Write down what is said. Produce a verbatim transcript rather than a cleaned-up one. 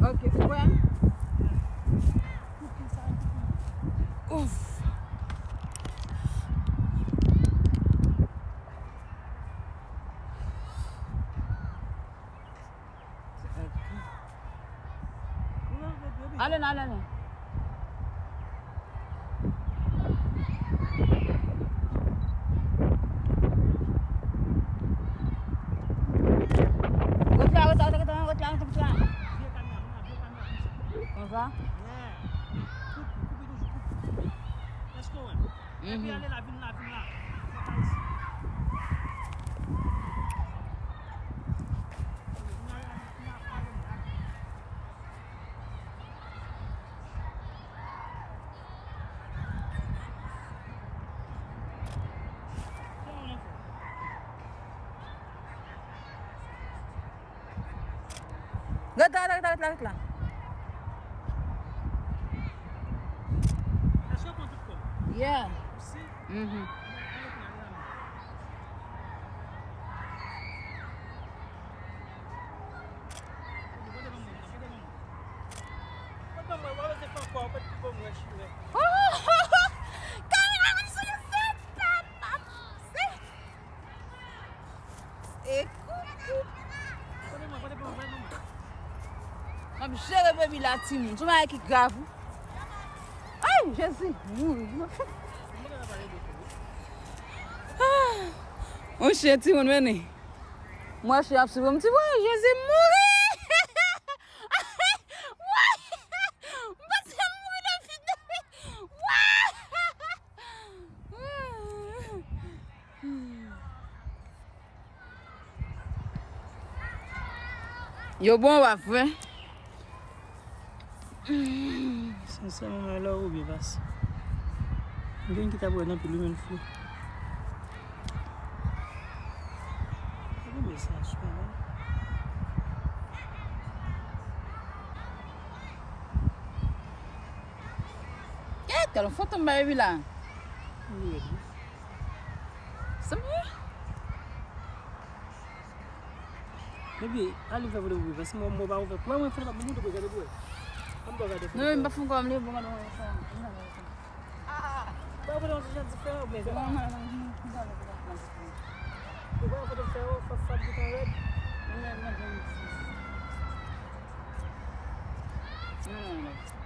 Ok, ou wè? Ouf. Ale, ale, ale. Ret la, ret la, ret la, ret la, ret la. Konsa? Epi ale la, vin la, vin la. Ret la, ret la, ret la, ret la. Yeah. Mhm. Kamera sou sèt, papa. E koukou. M ap jere baby la, timoun. Se yon bagay ki grav, wi. Ay, Jezi, mouri. Ah, monchè, timoun, mennen. Mwen, chen ap swiv m, ti bwa, Jezi, m mouri. Woy! M panse m mouri nan fidèl. Woy! Yo bon w ap fè. Sensèman, mwen la ou byen pase. M gen ki t ap wè nan pil wi, men fou. Epi mesaj pa la. Kèt, yon foto m bay epi la. Wi, wi. Sa m ye? Epi, ale fè foto pou mwen, paske mwen, mwen pa ouvè. Mwen, mwen fè foto pou mwen, gade pou wè. Mwen pa gade foto. Non, mwen pa fè ankò, mwen bon, gade mwen sa. Mwen pa gade foto, mwen jan diferan, mwen fè. Non, non, non, non, non, non, non. Mwen pa foto fè, fè, fè bouton rèd. Non, non, non, non. Non, non, non.